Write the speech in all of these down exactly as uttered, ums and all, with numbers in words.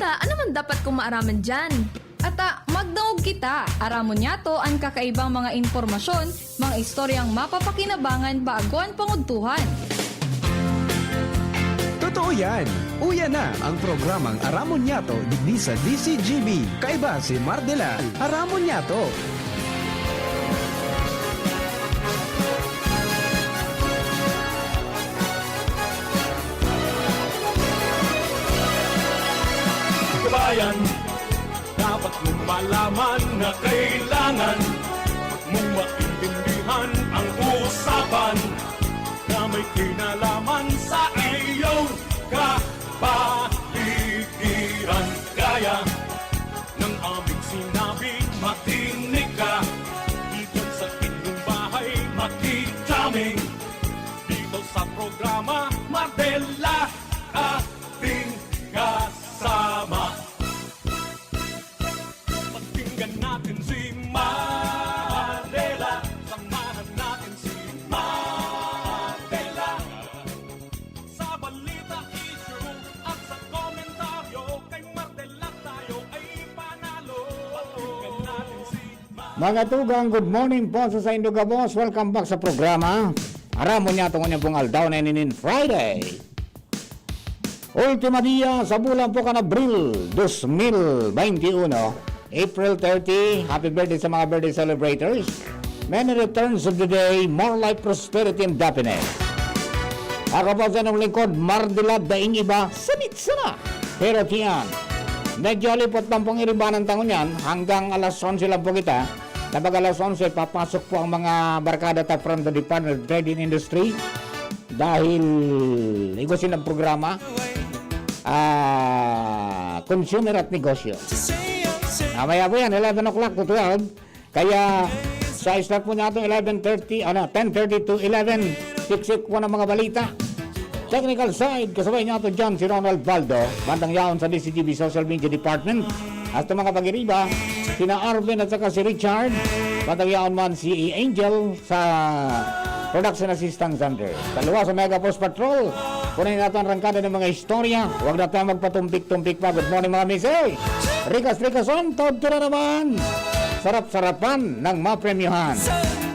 Ano man dapat kong maaraman diyan? Ata, magdangog kita. Aramon niyato an kakaibang mga impormasyon, mga istoryang mapapakinabangan bago an pangudtuhan. Totoo yan! Uya na ang programang Aramon Niyato digdi sa D C G B. Kaiba si Mardela. Aramon Niyato. Kabayan, dapat mong malaman na kailangan mong maintindihan ang usapan na may kinalaman sa iyong kapaligiran. Kaya ng aming sinabi, makinig ka. Dito sa inyong bahay, makikita dito sa programa, Mardela, ating kasama. Pakinggan natin si Mardela, samahan natin si Mardela. Sa balita, issue, at sa komentaryo, kay Mardela tayo ay panalo. Pakinggan natin si Mga tugang, good morning po sa saindo gabos. Welcome back sa programa. Aram mo niya, tungo niya pong aldaw na ininin Friday. Ultima dia sa bulan po kan Abril dos mil bainti uno. April thirty, happy birthday sa mga birthday celebrators. Many returns of the day, more life, prosperity, and happiness. Ako po sa inyong lingkod, Mardila, daing iba, sanit sana. Pero tiyan, medyo lipot lang pong iribanan tangon yan, hanggang alas onse lang po kita. Na pag alas onse, papasok po ang mga barkada ta from the Department of Trade and Industry. Dahil igwa silang programa, ah, consumer at negosyo. Mamaya po yan, eleven o'clock to twelve. Kaya sa start po natin, eleven thirty, ano, ten thirty to eleven, siksik po ng mga balita. Technical side, kasabay niya ito dyan si Ronald Baldo, bandang yaon sa D C G B Social Media Department. Hasta mga pag-iriba, sina Arvin at saka si Richard, bandang yaon man si Angel sa Production Assistant Center. Sa luwas sa Mega Force Patrol, kunin natin ang rangkada ng mga istorya. Huwag na tayo magpatumpik-tumpik pa. Good morning, mga mise! Rikas-rikason, todto na naman! Sarap-sarapan ng mapremyohan.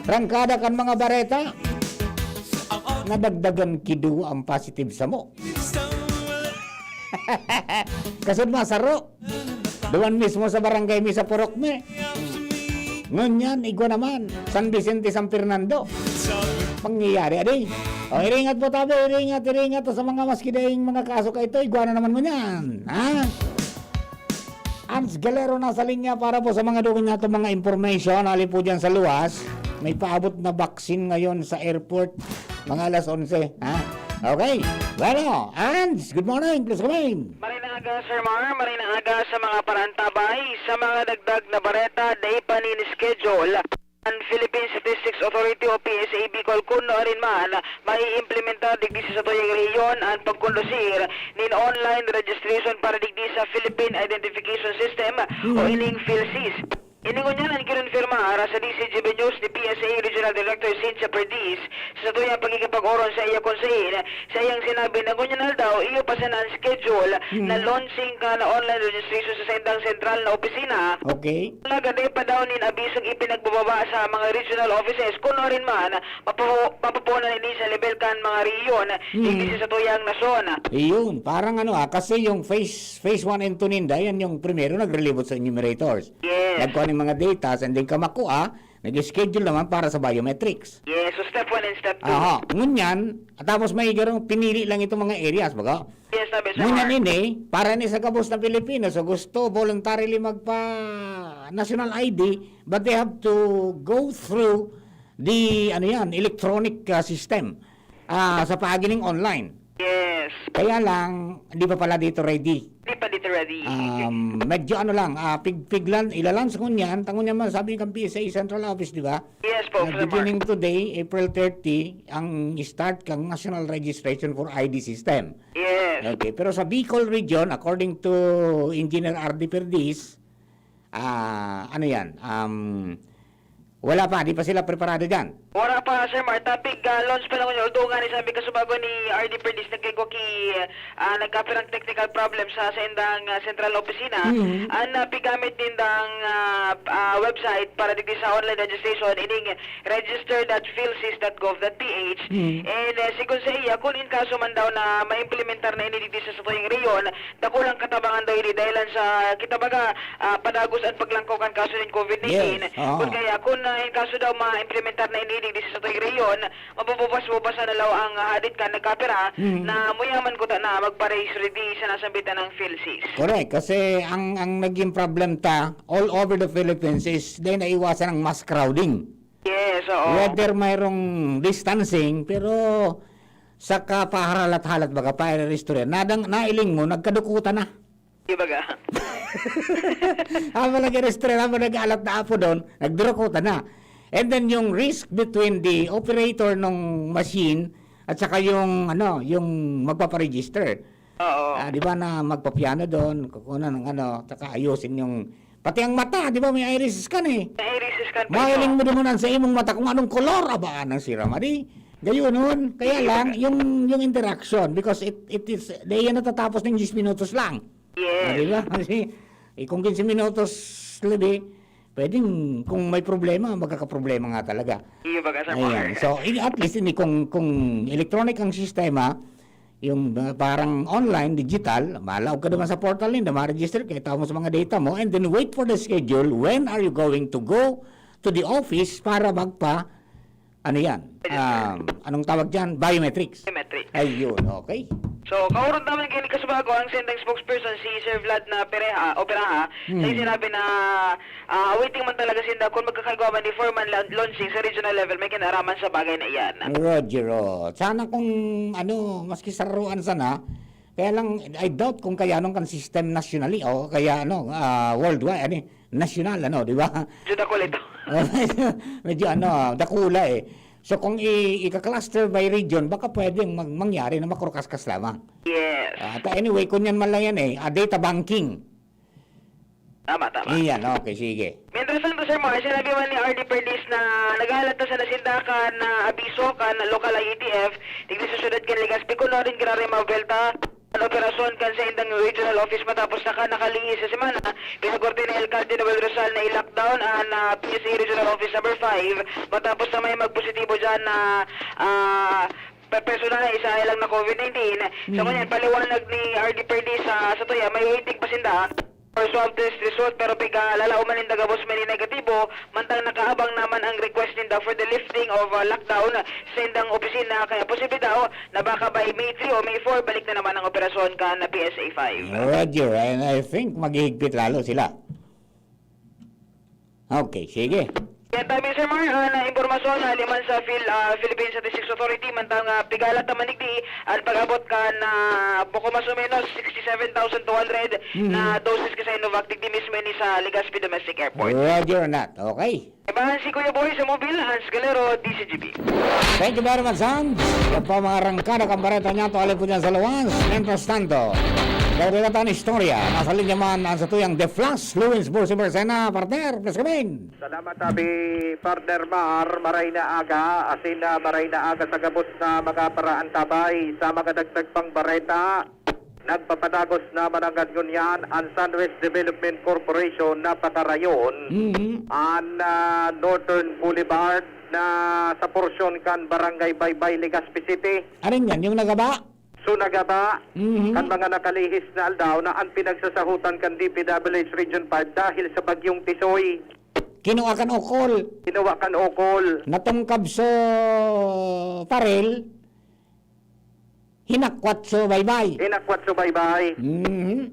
Rangkada kan mga bareta. Nadagdagan kiduwa ang positive samo. Kasud masaro. Duman mismo sa barangay mi sa Purok mi. Ngunyan, igwa naman, San Vicente, San Fernando. Pangyayari, adi. O, iringat po tabi, iringat, iringat sa mga maski daing mga kaso ka ito, igwa na naman ngunyan. Ha? Ans Galero nasa linya para po sa mga dugang nato mga information. Hali po dyan sa luwas, may paabot na vaccine ngayon sa airport, mga alas onse. Ha? Okay. Bueno, Ans, good morning. Please come in. Maray na aga, Sir Mar. Maray na aga sa mga parantabay. Sa mga dagdag na bareta, dai pa nin schedule an Philippine Statistics Authority o P S A Bicol kun nuarin man maiimplementar digdi sa satuyang rehiyon an pagkondusir nin online registration para digdi sa Philippine Identification System o ining PhilSys. Ini ngunyan an kinonfirmar sa D C G B News ni P S A Regional Director Cynthia Perdiz sa satuyang pakikipag-oron sa iya kun sain sa iyang sinabi na ngunyan aldaw iyo pa sana an schedule na launching kan online registration sa saindang sentral na opisina. Okay. Alagad dai pa daw nin abisong ipinagbababa sa mga regional offices kun nuarin man mapapo- mapapunan ini sa lebel kan mga rehiyon digdi sa satuyang nasyon. Iyon, parang ano ah, kasi yung phase phase one and two ninda, yan yung primero nagrelibot sa enumerators. Yes. Nagkuha ng mga data, and then kamakua, nag-schedule naman para sa biometrics. Yes, so step one and step two. Aha, ngunyan, tapos may garong pinili lang itong mga areas, baga? Yes, sabi sa Ngunyan ini, para ni sa gabos na Pilipino, so gusto voluntarily magpa national I D, but they have to go through the, ano yan, electronic ah, system ah, sa paagining online. Yes. Kaya lang, hindi pa pala dito ready. Hindi pa dito ready. Um, medyo ano lang, ah, pigpiglan, ilalans ngunyan, tango niya man, sabi ng P S A Central Office, di ba? Yes po, Na Sir Mark. Beginning today, April thirty, ang start kang national registration for I D system. Yes. Okay, pero sa Bicol region, according to Engineer R D Perdiz, ah, ano yan, um, wala pa, di pa sila preparado dyan. Wara pa, Sir Mar, ta pig-, ah, launch pa lang yun. Although nga ni sabi kasubago ni R D Perdiz, nagkaigwa ki, ah, nagkapirang technical problem sa saindang, ah, central opisina. Mhm. An, ah, piggamit nindang, ah, ah, website para digdi sa online registration, ining register dot philsys dot gov dot P H. Mhm. And, ah, sigon sa iya, kun in kaso man daw na maimplementar na ini digdi sa satuyang rehiyon, dakulang katabangan daw ini dahilan sa, kita baga, ah, padagos an paglangkaw kan kaso nin covid nineteen. Yes, oo. Kun kaya, kun, ah, in kaso daw ma-implementar na ini digdi sa satuyang rehiyon, mabubupas-bupasan na law ang, ah, hadit kan nagkapira Mm. na muyaman kuta na magparehistro digdi sa nasambitan ng PhilSys. Correct, kasi ang, ang naging problem ta all over the Philippines is dahil naiwasan ang mass crowding. Yes, oo. Whether mayroong distancing, pero sa kapaharalat-halat baga, pa istorya, nadang, nailing mo, nagkadukutan na. Di ba ga? Habang nag-restaurant, habang nag-alat na apo doon, nagdurukutan na. And then yung risk between the operator ng machine at saka yung, ano, yung magpaparegister. Oo. Ah, di ba na magpapiano doon, kukunan ng ano, saka ayusin yung, pati ang mata, di ba may iris scan eh. May iris scan pa. Mahiling mo naman sa imong mata kung anong kolor, aba, nang sira, madi. Gayon nun. Kaya lang, yung, yung interaction, because it, it is, dahil yan natatapos ng diyes minutos lang. Yes. Ah, di ba? Kasi, eh, kung quince minutos, labi, pwedeng, kung may problema, magkakaproblema nga talaga. Iyo, baga sa Ayan. So, i-, at least, ini, kung, kung electronic ang sistema, yung, uh, parang online, digital, malaog ka naman sa portal ninda, ma-register ka, itao mo sa mga data mo, and then wait for the schedule. When are you going to go to the office para magpa, ano yan? Register. Um, anong tawag dyan? Biometrics. Biometrics. Ayun, okay. So, kaurot naman kaini kasubago ang saindang spokesperson, si Sir Vlad na Pereha, Operaha, Hmm. sa sinabi na, ah, waiting man talaga sinda kung magkakaigwa man ni Foreman la-, launching sa regional level, may kinaraman sa bagay na iyan. Roger, oh. Sana kung, ano, maski saruan sana, kaya lang, I doubt kung kaya anong kan system nationally, o kaya, ano, ah, worldwide, ano, eh, national, ano, di ba? Medyo dakula ito. Medyo, ano, dakula, eh. So, kung i-, ika-cluster by region, baka pwedeng mag-, mangyari na makurkaskas lamang. Yes. Ah, ta-, anyway, kung yan man lang yan, eh, ah, data banking. Tama, tama. Iyan, okay, sige. Mientras tanto, Sir Mar, sinabi man ni R D Perdiz na naghahalat na sana sinda kan, ah, abiso kan local I A T F, digdi sa syudad kan Legazpi, kun ano rin grabe mabelta an operasyon kan saindang regional office matapos na kan nakalihis na semana, pinagorte ni Alcalde Noel Rosal na i-lockdown an, ah, P S A Regional Office Number Five matapos na may magpositibo diyan na, ah, pe-, personahe sa ilang na covid nineteen. Sa Mm. ngunyan, paliwanag ni R D Perdiz sa, sa tuya, may waiting pa sinda for swab test result, pero piga lalaoman ninda gabos may negatibo, mantang nakaabang naman ang request ninda for the lifting of, uh, lockdown sa indang opisina, kaya posible daw na baka by May three o May four, balik na naman ang operasyon kan P S A five. Roger, and I think maghihigpit lalo sila. Okay, sige. Yan tabi, Sir Mar, ah, na impormasyon na liman sa Phil-, ah, Philippine Statistics Authority, mantang, ah, pigalat naman digdi ang pag-abot kan, ah, bako mas o menos sixty-seven thousand two hundred Mm. na doses ka Sinovac digdi mismo ini sa Legazpi Domestic Airport. Roger, Nat. Okay. Ibahan si Kuya Boy sa Mobile, Hans Galero, D Z G B. Thank you very much, Hans. Yan po ang mga arangkada kan bareta niya, tuwalin po dyan sa luwas. Mientras tanto, dagdagan ta an istorya. Nasa linya man ang satuyang The Flash, Lewins Bursi Marcena, partner, please come in. Salamat, Abi, partner Mar. Maray na aga, asin na maray na aga sa gabos na mga paraantabay sa mga dagdag pang bareta. Nagpapadagos naman ang ngunyan an Sunwest Development Corporation na pakarayon Mhm. an, ah, Northern Boulevard na sa porsyon kan Barangay Baybay, Legazpi City. Ano yan? Yung nagaba? So, nagaba Mhm. kan mga nakalihis na aldaw na an pinagsasahutan kan D P W H Region five dahil sa Bagyong Tisoy. Kinuha kan ukol. Kinuha kan ukol. Natungkab sa parel. Hinakwat sa baybay. Hinakwat sa baybay. Mhm.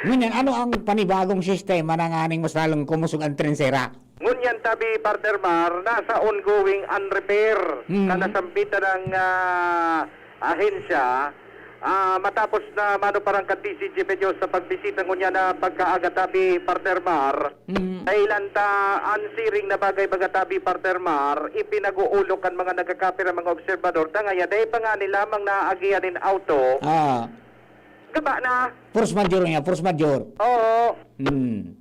Ngunyan, ano ang panibagong sistema na nganing mas lalong kumusog ang trensera? Ngunyan tabi, partner Mar, nasa ongoing an repair Mhm. na nasambitan ng, ah, ahensya. Ah, matapos na manuparang kan D C G P News sa pagbisita ngunyan na pagkaaga tabi, partner Mar, Mm. Kailan ta an siring na bagay, baga tabi, partner Mar, ipinag-uulog kan mga nagkakapira, mga obserbador, ta ngaya dai pa ngani lamang naagihan nin auto. Ah. Gaba na. Force majeure niya, force majeure. Oo. Hmm.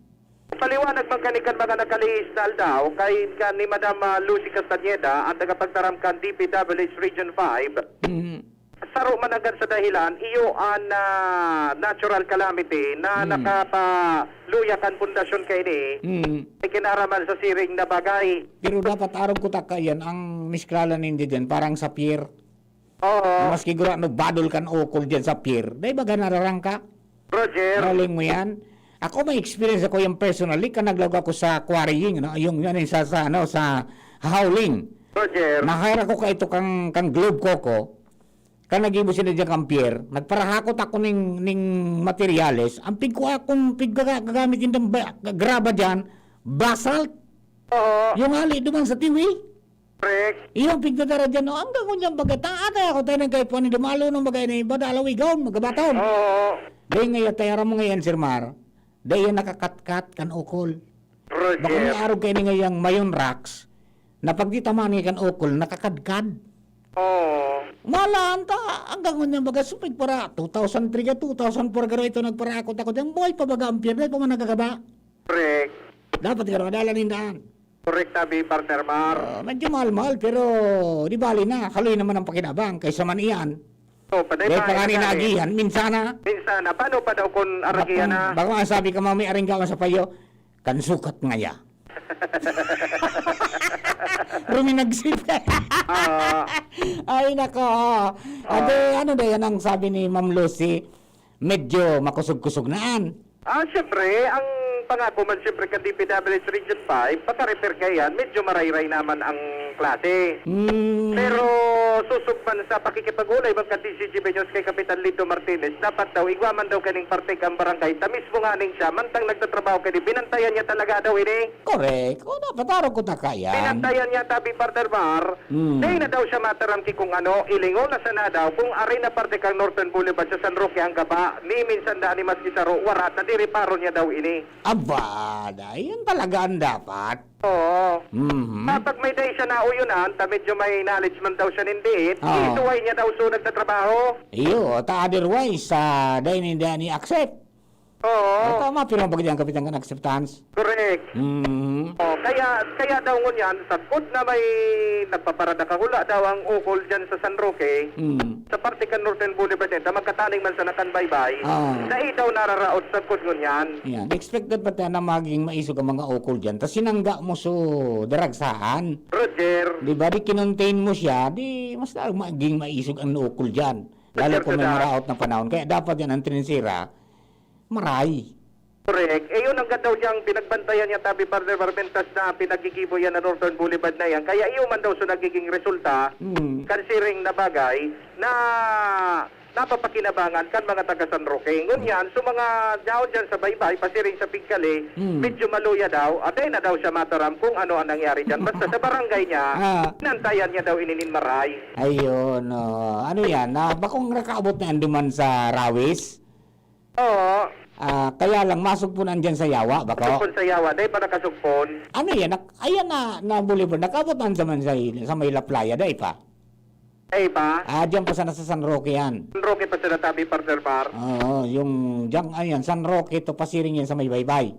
Paliwanag man kani kan mga nakalihis na aldaw, kay kan ni Madam, ah, Lucy Castañeda, ang tagapagtaram kan D P W H Region five, Mm. saro man hanggang sa dahilan, iyo an, ah, natural calamity na Mm. nakapaluya kan pundasyon kaini, Mm. ay kinaraman sa siring na bagay. Pero dapat arog ko ta kaiyan, ang misklalan ninda diyan, parang sa pier. Oo. Maski gurano badol kan ukol diyan sa pier, dai baga nararangka? Roger. Maling mo yan? Ako, may experience ako yung personally, kan naglaog ako sa quarrying, ano, yung, yan, yung sa, sa, ano, sa hauling. Roger. Na-hire ako kaito kang, kang Globe Coco, kan naggibo sila diyan kang pier, nagparahakot ako ning, ning materyales, ang pigkuha kong piggaga-, gagamit yung ba-, graba diyan, basalt. Oo. Yung hali duman sa tiwi. Correct. Iyo, pigdadara diyan, no? Hanggang ngunyan baga, ta-, atay ako tayo ng kaipuhan ni Dumalo nung baga ini, iba dalaw igawon, magabaton. Oo. Dahil ngayon, tayo aram mo ngayon, Sir Mar, dahil yan nakakatkat kan ukol. Roger. Baka may arog kayo ni ngayang mayon rocks, na pag di tamaan kan ukol, nakakadkad. Oo. Malaan ta, hanggang ngunyan baga, supig para two thousand three ka two thousand four garo ito nagparakot ako diyan, buhay pa baga ang pier, dahil pa man nagkakaba. Correct. Dapat garo, adalan yung daan. Correct, sabi, Partner Mar. Ah, medyo mahal-mahal, pero di bali na. Haloy naman ang pakinabang kaysa man iyan. Oh, paday Dahil pa pa nga ni nga eh. naagihan, minsan na. Minsan na. Paano pa daw kung aragihan na? Baka, baka nga sabi ka, "Mami, aring gawa sa payo, kan sukat ngaya." Ruminagsit. Ah. Ay, nako. Ah. Ade, ano na yan ang sabi ni Ma'am Lucy? Medyo makusog-kusog naan. Ah, siyempre, ang pangako man siyempre kan D P W H Region five, paka-repair kaiyan, medyo marayray naman ang klase. Hmm. Pero susog man sa pakikipag-ulay man kan D Z G B News kay Kapitan Lito Martinez, dapat daw igwa man daw kaning parte kan barangay, ta mismo nga ning siya, mantang nagtatrabaho kani, binantayan niya talaga daw ini. Correct. O, dapat arog ko ta kaiyan. Binantayan niya, tabi, Partner Mar, Hmm. Dai na daw siya mataram ki kung ano, ilingon na sana daw kung aray na parte kang Northern Boulevard sa San Roque ang gaba, ni minsan da ni maski saro, warat na diriparo niya daw ini. Aba, dai, yun talaga ang dapat. Oo. Mhm. Kapag may dai siya nauyonan, ta medyo may knowledge man daw siya nin diit, Oo. isuway niya daw so nagtatrabaho. Iyo, ta otherwise, ah, dai ninda ni accept. Oo. Ah, tama, pero ang bagay ang kapitan kan acceptance. Correct. Mm. Oh, kaya, kaya daw ngunyan, sagkod na may nagpaparada kahula daw ang ukol dyan sa San Roque, Mm. sa parte kan Northern Boulevard, eh, na magkataning man sa Nakan Baybay, Ah. na daw nararaot sagkod ngunyan. Yan. Expected pa tayo na maging maisog ang mga ukol dyan. Tas sinangga mo so daragsaan. Roger. Di ba? Di kinontain mo siya, di mas lalong maging maisog ang ukol dyan. Lalo Roger, kung may sir. maraot na panahon. Kaya dapat yan ang trinsera, maray. Correct. Eh, yun ang ganda diyang pinagbantayan niya, tabi, Partner Mar, mentas na pinagigibo yan na Northern Boulevard na yan. Kaya iyo man daw so nagiging resulta, Mm. kan siring na bagay na napapakinabangan kan mga taga San Roque. Ngunyan, so mga daon dyan sa baybay, pasiring sa Pigkali, Mm. medyo maluya daw. At ay na daw siya mataram kung ano ang nangyari dyan. Basta sa barangay niya, Ah. pinantayan niya daw ininin maray. Ayun, oh. Ano yan? Ah, bakong nakaabot na yan duman sa Rawis? Oo. Ah, kaya lang, masugpon andyan sa Yawa, bako? Sugpon sa Yawa, dai pa nakasugpon. Ano yan? Nak-, ayan na, na Boulevard. Nakabot man sa man sa, sa may La Playa, dai pa? Dai pa? Ah, dyan pa sana sa San Roque yan. San Roque pa sana tabi, Partner Mar. Oo, yung dyan, ayan, San Roque to, pasiring yan sa may baybay.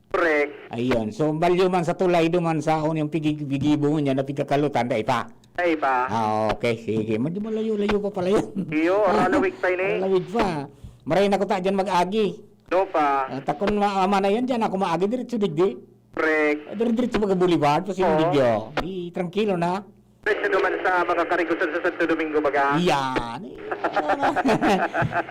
Correct. Ayun. So, balyo man sa tulay, duman sa, ano, yung pigi-, pigibo niya na pigkakalutan, dai pa? Dai pa. Ah, okay. Sige. Medyo malayo-layo pa pala yun. Iyo, Ah, alalawig pa ini. alalawig pa. Maray na ko ta dyan mag-agi. No pa. Ah, takon ma-, ama na yan dyan. Ako maagi diretso digdi. Correct. Ah, dire-diretso mag-boulevard. Kasi Oo. hindi dyan. Di, tranquilo na. Diretso naman sa mga karigusan sa Santo Domingo, baga. Yan. Eh, ano na?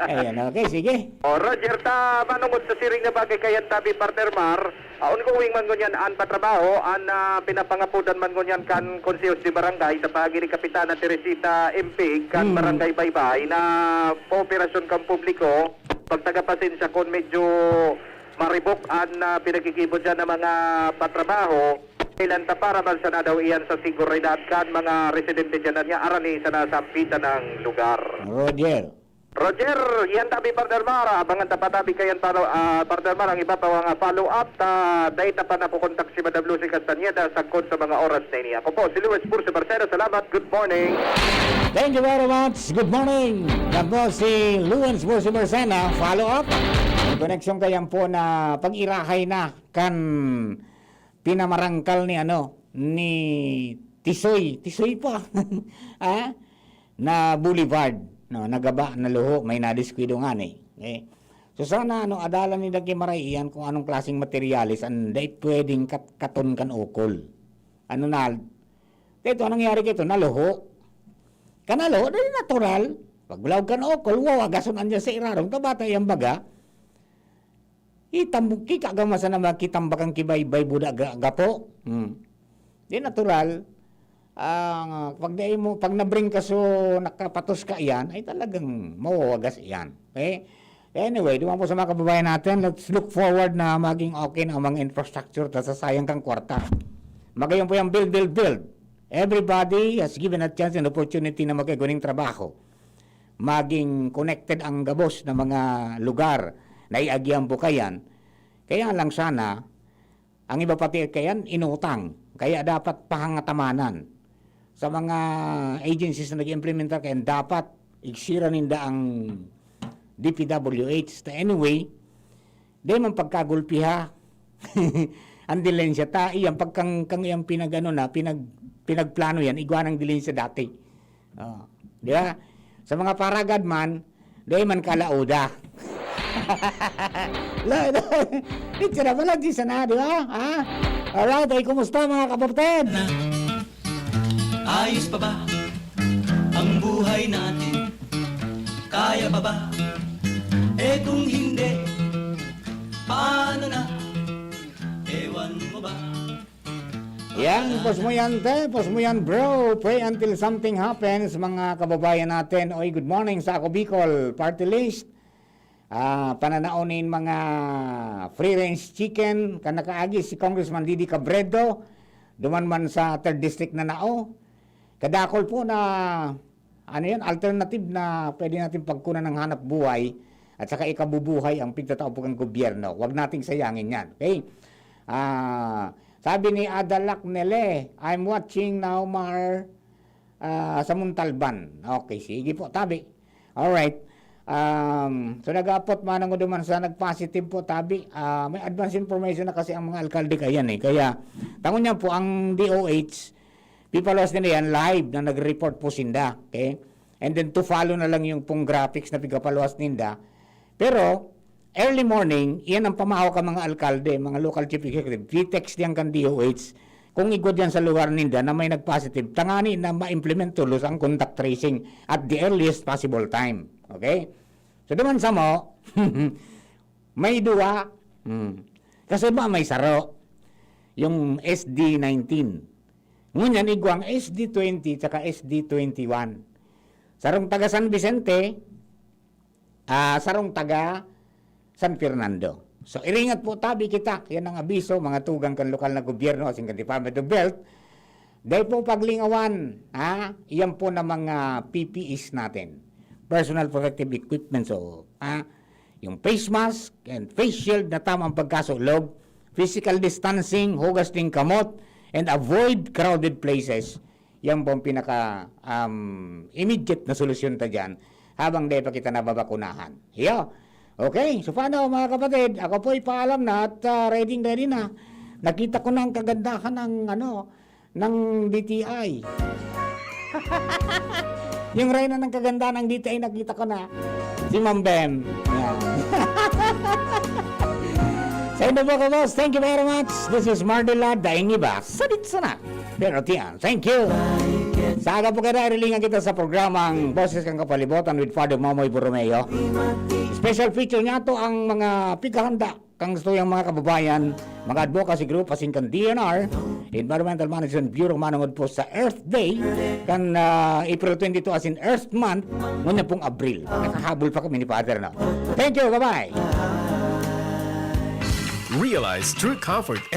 Ayan, okay. Sige. O, Roger, ta manungod sa siring na bagay kayan tabi, Partner Mar, ah, ongoing man ngunyan an patrabaho, an, ah, pinapangapodan man ngunyan kan Konsehos de Barangay sa paagi ni Kapitana Teresita Impig kan Hmm. Barangay Baybay na kooperasyon kan publiko. Pagtagapasensya kung medyo maribok an, ah, pinagigibo dyan na mga patrabaho. Ilan ta para man sana daw iyan sa seguridad kan mga residente dyan na niya arani sa nasampitan ng lugar. Roger. Roger, yan tabi, Partner Mar. Abangan ta pa tabi kayan, paro-, ah, Partner Mar, ang iba pa mga follow-up. Ta, dahil ta pa nakukontak si Madam Lucy Castañeda sagkod sa mga oras na ini. Ako po, si Luis Bursi Barcena. Salamat. Good morning. Thank you very much. Good morning. Yan po si Luis Bursi Barcena. Follow-up. Koneksyon kayan po na pag-irahay na kan pinamarangkal ni ano, ni Tisoy. Tisoy pa. Ah? Na boulevard. No, nagaba, naluho, may nadiskuido nga ni. Okay? So sana ano, adalan ni Dagi Maray iyan kung anong klaseng materyales ang dai pwedeng kat katon kan ukol. Ano na, ito, anong nangyari kito? Naluho. Kan naluho, dai natural. Pag bulaog kan ukol, wow, agason niya sa irarom, tabata iyang baga. Itambok ki kagamasan na makitambak ang kibaybay buda ga gapo. Hmm. Di natural. Ah, pag dai mo, pag nabring ka so nakapatos ka iyan, ay talagang mawawagas iyan. Okay? Anyway, duman po sa mga kababayan natin, let's look forward na maging okay na ang mga infrastructure ta sa sayang kang kwarta. Magayon po yung build, build, build. Everybody has given a chance and opportunity na magkaguning trabaho. Maging connected ang gabos na mga lugar na iagi ang bukayan. Kaya lang sana, ang iba pati kayan inutang. Kaya dapat pahangatamanan sa mga agencies na nag-implementar kayan, dapat igsira ninda ang D P W H. Ta anyway, di man pagkagulpiha. Ang dilensya ta, iyang pagkang, kang iyang pinag-ano na, pinag-, pinagplano yan, igwa ng dilensya dati. Oh, di ba? Sa mga paragad man, di man kalauda. La, la, ito na pala, di sana, di ba? Ha? Alright, ay kumusta mga kapatid? Ayos pa ba ang buhay natin? Kaya pa ba? Eh kung hindi, paano na? Ewan mo ba? Yang pos mo yan, te. Pos mo yan, bro. Pray until something happens, mga kababayan natin. Oy, good morning sa Ako Bicol Party List. Ah, pananaon nin mga free range chicken, kan nakaagi si Congressman Didi Cabredo, duman man sa third District na nao. Kadakol po na ano yan, alternative na pwede natin pagkunan ng hanap buhay at saka ikabubuhay ang pigtatao po ng gobyerno. Huwag nating sayangin yan. Okay? Ah, sabi ni Adalak Nele, I'm watching now, Mar, ah, sa Montalban. Okay, sige po, tabi. Alright. Um, so nag-aapot manang duman sa nag-positive po, tabi. Ah, may advance information na kasi ang mga alkalde kayan eh. Kaya, tangon niya po, ang D O H, pipaluwas nila yan live na nag-report po sinda. Okay? And then to follow na lang yung pong graphics na pigapaluwas ninda. Pero, early morning, iyan ang pamahaw ka mga alkalde, mga local chief executive. P-text diyan kan D O H kung igwa diyan sa lugar ninda na may nag-positive, tangani na ma-implement tulos ang contact tracing at the earliest possible time. Okay? So, duman sa mo, may duwa. Hmm. Kasi ba may saro? Yung S D nineteen. Ngunyan, igwang S D twenty tsaka S D twenty-one. Sarong taga San Vicente, ah, sarong taga San Fernando. So, iringat po tabi kita. Yan ang abiso, mga tugang kan lokal na gobyerno, asin kan Department of Health. Dahil po paglingawan, ha? Iyan po na mga P P Es natin. Personal protective equipment. So, ha? Yung face mask and face shield na tamang pagkasulog, physical distancing, hugas ng kamot, and avoid crowded places. Yan po ang pinaka, um, immediate na solusyon ta dyan habang di pa kita nababakunahan. Iyo. Okay, so paano mga kapatid? Ako po'y paalam na at, ah, ready, ready na. Nakita ko na ang kagandahan ng ano, ng D T I. Yung reyna ng kagandahan ng D T I, nakita ko na. Si Ma'am Bem. Yan. Sa inyo po, boss, thank you very much. This is Mardila, daing iba, sabit sana. Pero tiyan, thank you. Sa aga po kayo, rilingan kita sa programang Boses kan Kapalibotan with Father Momoy Borromeo. Special feature niya to ang mga pikahanda kang gusto yung mga kababayan, mga advocacy group, asin kan D N R, Environmental Management Bureau, manungod po sa Earth Day, kan, ah, April twenty-two, asin Earth Month, ngunyan pong Abril. Nakahabol pa kami ni Father, no? Thank you, bye-bye! Realize true comfort